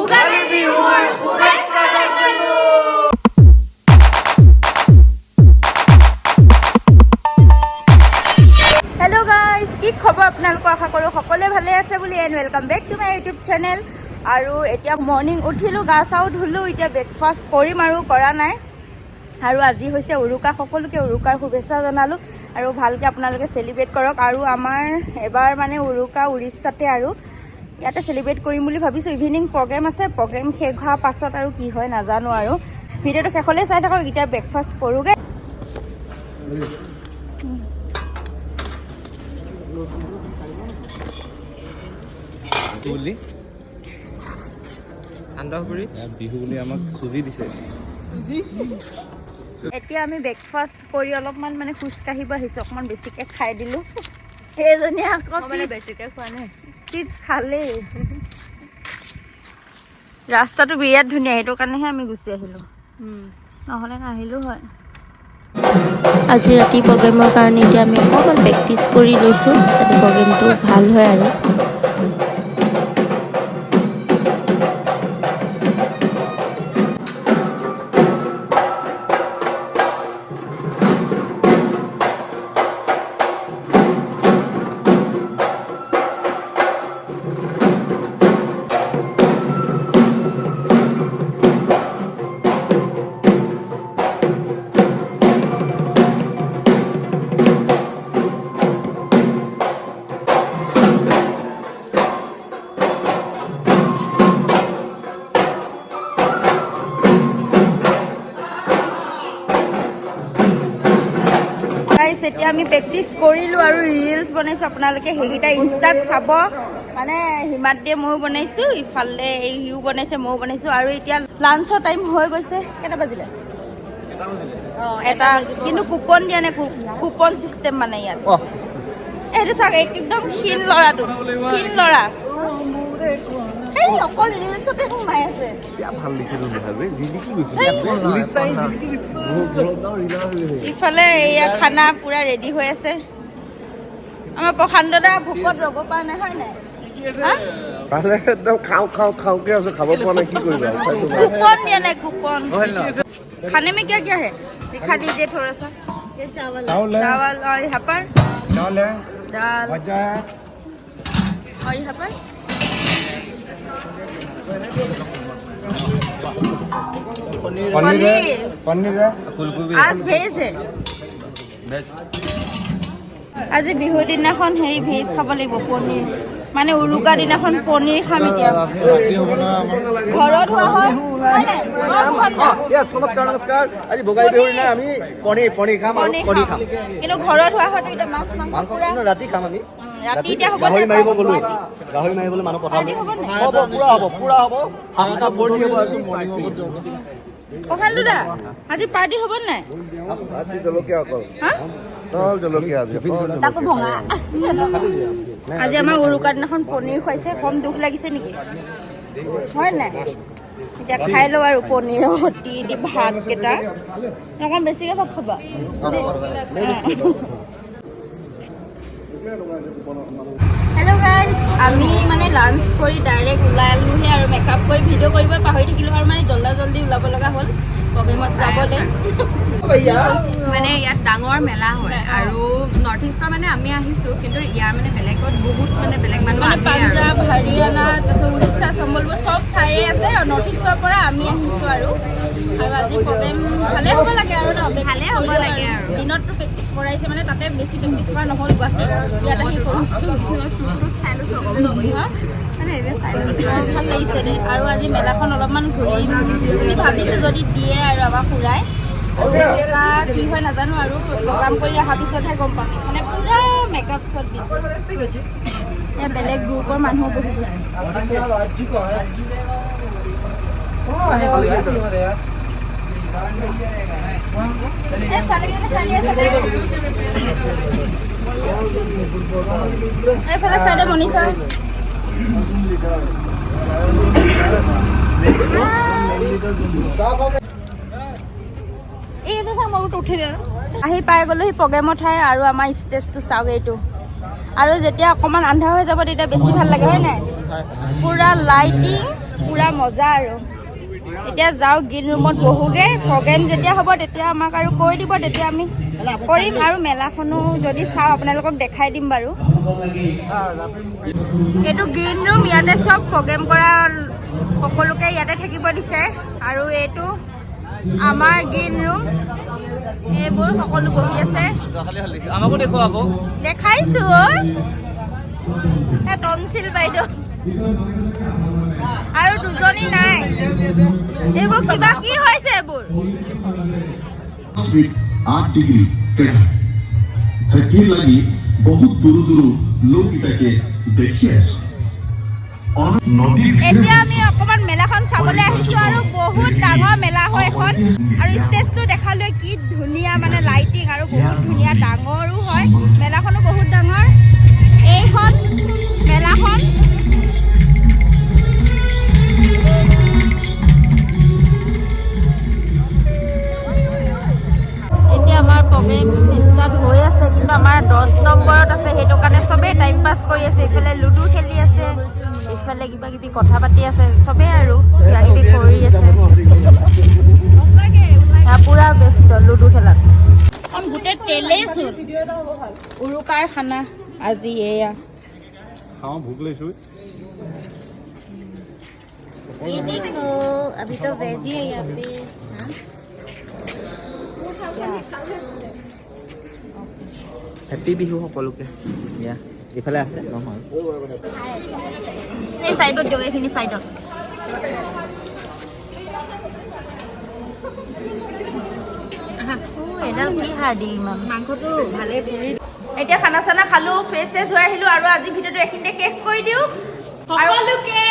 ভোগালী বিহুৰ শুভেচ্ছা জনালো। হেল্ল' গাইজ, কি খবৰ আপোনালোকৰ? আশা কৰোঁ সকলোৱে ভালে আছে বুলি and welcome back to my YouTube channel. আৰু এতিয়া মৰ্ণিং উঠিলোঁ, গা চাও ধুলোঁ, এতিয়া ব্ৰেকফাষ্ট কৰিম আৰু কৰা নাই। আৰু আজি হৈছে উৰুকা, সকলোকে উৰুকাৰ শুভেচ্ছা জনালোঁ আৰু ভালকৈ আপোনালোকে চেলিব্ৰেট কৰক। আৰু আমাৰ এবাৰ মানে উৰুকা উৰিষ্যাতে আৰু ইয়াতে চেলিব্ৰেট কৰিম বুলি ভাবিছোঁ। ইভিনিং প্ৰগ্ৰেম আছে, প্ৰগ্ৰেম শেষ হোৱাৰ পাছত আৰু কি হয় নাজানো। আৰু ভিডিঅ'টো শেষলৈ চাই থাকক। এতিয়া ব্ৰেকফাষ্ট কৰোঁগৈ। বুলি সান্দহগুৰি। বিহু বুলি আমাক চুজি দিছে। এতিয়া আমি ব্ৰেকফাষ্ট কৰি অলপমান মানে খোজকাঢ়িব আহিছোঁ। অকণমান বেছিকৈ খাই দিলোঁ। সেইজনীয়ে আকৌ মানে বেছিকে খোৱা নাই। চিপছ খালেই। ৰাস্তাটো বিৰাট ধুনীয়া, সেইটো কাৰণেহে আমি গুচি আহিলোঁ, নহ'লে নাহিলোঁ হয়। আজি ৰাতি প্ৰগ্ৰেমৰ কাৰণে এতিয়া আমি অকণমান প্ৰেক্টিচ কৰি লৈছোঁ, যাতে প্ৰগ্ৰেমটো ভাল হয় আৰু। গাইছ, এতিয়া আমি প্ৰেক্টিচ কৰিলোঁ আৰু ৰিলচ বনাইছোঁ। আপোনালোকে সেইকেইটা ইনষ্টাত চাব। মানে হিমাদ্ৰীয়ে ময়ো বনাইছোঁ, ইফালে এই সিও বনাইছে, ময়ো বনাইছোঁ। আৰু এতিয়া লাঞ্চৰ টাইম হৈ গৈছে। কেইটা বাজিলে? এটা। কিন্তু কুপন দিয়া নাই, কুপন চিষ্টেম মানে ইয়াত। এইটো চাওক, একদম ক্ষীণ ল'ৰাটো, ক্ষীণ ল'ৰা। সেই অকল ৰিলচতে সোমাই আছে। ভাল লাগিছে জিলিকি গৈছো। ইফালে এয়া খানা পুৰা ৰেডি হৈ আছে। আমাৰ প্ৰশান্ত দা ভোকত ৰ'ব পৰা নাই, হয় নাই? হা? তাহলে একদম খাওঁ খাওঁ খাওঁকে আছো, খাব পোৱা নাই, কি কৰিবা? কুপন दिया नहीं, कूपन। खाने में क्या क्या है, दिखा दीजिए थोड़ा सा। ये चावल। चावल और यहाँ पर दाल है। दाल। भजा है। और यहाँ पर पनीर है। पनीर। पनीर है। आज भेज है। আজি বিহুৰ দিনাখন হেৰি ভেজ খাব লাগিব, পনীৰ। মানে উৰুকা দিনাখন পনীৰ খাম। এতিয়া ঘৰত হোৱা হয়, হয় নাই? অ, প্ৰশান্ত দা? য়েছ, নমস্কাৰ নমস্কাৰ। আজি ভোগালী বিহুৰ দিনা আমি পনীৰ পনীৰ খাম আৰু পনীৰ কণী খাম। খাম। কিন্তু ঘৰত হোৱা হয়তো এতিয়া মাছ মাংস মাংস পুৰা কিন্তু ৰাতি খাম আমি। ৰাতি এতিয়া হ'ব গাহৰি নে? মাৰিব গ'লো, গাহৰি মাৰিবলৈ মানুহ পঠালো। পাৰ্টি হ'ব নাই? হ'ব, পুৰা হ'ব, পুৰা হ'ব। হাঁচা ফূৰ্তি হ'ব আজি। প্ৰশান্ত দা, আজি পাৰ্টি হ'ব নাই? আজি জলকীয়া অকল। হা? অকল জলকীয়া আজি, অকল জলকীয়া। তাকো ভঙা। আজি আমাৰ উৰুকাৰ দিনাখন পনীৰ খুৱাইছে, কম দুখ লাগিছে নেকি, হয় নাই? এতিয়া খাই লওঁ আৰু পনীৰৰ সতি দি ভাতকেইটা। অকণ বেছিকৈ ভাত খাবা। হেল্ল' গাইজ, আমি মানে লাঞ্চ কৰি ডাইৰেক্ট ওলালোহে আৰু মেকআপ কৰি ভিডিঅ' কৰিব পাহৰি থাকিলোঁ আৰু মানে জল্দা জল্দি ওলাব লগা হ'ল প্ৰগ্ৰেমত যাবলৈ। মানে ইয়াত ডাঙৰ মেলা হয় আৰু নৰ্থ ইষ্টৰ মানে আমি আহিছো, কিন্তু ইয়াৰ মানে বেলেগত বহুত মানে বেলেগ মানুহ মানে আহে আৰু। পাঞ্জাৱ, হাৰিয়ানা, তাৰপিছত উৰিষ্যা, সম্বলপুৰ চব ঠাইৰে আছে আৰু নৰ্থ ইষ্টৰ পৰা আমি আহিছোঁ আৰু। আৰু আজি প্ৰগ্ৰেম ভালে হ'ব লাগে আৰু ন? ভালে হ'ব লাগে আৰু। দিনততো প্ৰেক্টিচ কৰাইছে, মানে তাতে বেছি প্ৰেক্টিচ কৰা নহ'ল গুৱাহাটীত, ইয়াত আহি কৰিছোঁ। চাই লৈছো অকণমান। হা? মানে এনে চাই লৈছো। অ, ভাল লাগিছে দে। আৰু আজি মেলাখন অলপমান ঘূৰিম বুলি ভাবিছোঁ, যদি দিয়ে আৰু আমাক ফুৰাই। আৰু উৰুকা কি হয় নাজানো আৰু প্ৰগ্ৰাম কৰি অহাৰ পিছতহে গম পাম। মানে পূৰা মেকআপ চত দিছে। এতিয়া বেলেগ গ্ৰুপৰ মানুহ বহি গৈছে। এই ছোৱালীকেইজনী চাই এইফালে, এইফালে চাই দে মনীষা। এইটো চাওঁ, মই উঠি দিওঁ। আহি পাই গ'লো সি প্ৰগ্ৰেমৰ ঠাই আৰু আমাৰ ষ্টেজটো চাওক এইটো। আৰু যেতিয়া অকণমান আন্ধাৰ হৈ যাব, তেতিয়া বেছি ভাল লাগে, হয় নাই? পূৰা লাইটিং। পূৰা মজা। আৰু এতিয়া যাওঁ গ্ৰীণ ৰুমত বহোগৈ। প্ৰগ্ৰেম যেতিয়া হ'ব তেতিয়া আমাক আৰু কৈ দিব, তেতিয়া আমি কৰিম। আৰু মেলাখনো যদি চাওঁ আপোনালোকক দেখাই দিম বাৰু। এইটো গ্ৰীণ ৰুম, ইয়াতে চব প্ৰগ্ৰেম কৰা সকলোকে ইয়াতে থাকিব দিছে। আৰু এইটো আমাৰ গ্ৰীণ ৰুম, এইবোৰ সকলো বহি আছে। আমাকো দেখুৱা আকৌ। দেখাইছো টনচিল বাইদেউ আৰু দুজনী নাই। এইবোৰ কিবা কি হৈছে এইবোৰ। फीट 8 डिग्री टेढ़ा है। हेथिर লাগি বহুত দূৰ দূৰ লোক এটাকে দেখি আসে নদীৰ। এতিয়া আমি অকণমান মেলাখন চাবলৈ আহিছোঁ আৰু বহুত ডাঙৰ মেলা হয় এখন। আৰু ষ্টেজটো দেখালৈ কি ধুনীয়া, মানে লাইটিং আৰু বহুত ধুনীয়া, ডাঙৰো হয় মেলাখনো, বহুত ডাঙৰ এইখন মেলাখন। এতিয়া আমাৰ প্ৰগ্ৰেম ষ্টাৰ্ট হৈ আছে, কিন্তু আমাৰ 10 নম্বৰত আছে, সেইটো কাৰণে চবেই টাইম পাছ কৰি আছে। ইফালে লুডু খেলি আছে, ইফালে কিবা কিবি কথা পাতি আছে চবেই আৰু কিবা কিবি কৰি আছে। এয়া পুৰা ব্যস্ত লুডু খেলাত। এখন গোটেই তেলেই চোন। উৰুকাৰ খানা আজি এয়া। খাওঁ, ভোক লাগিছো। ये देखो, अभी तो वेज ही है यहाँ पे। हाँ। হেপী বিহু সকলোকে। দিয়া, এইফালে আছে নহয়। এই চাইডত দিয়ক, এইখিনি চাইডত। এডাল কি হাৰ্ডি ইমান। মাংসটো ভালে পুৰি। এতিয়া খানা চানা খালো, ফ্ৰেছ চেছ হৈ আহিলো আৰু আজি ভিডিঅ'টো এইখিনিতে শেষ কৰি দিওঁ। সকলোকে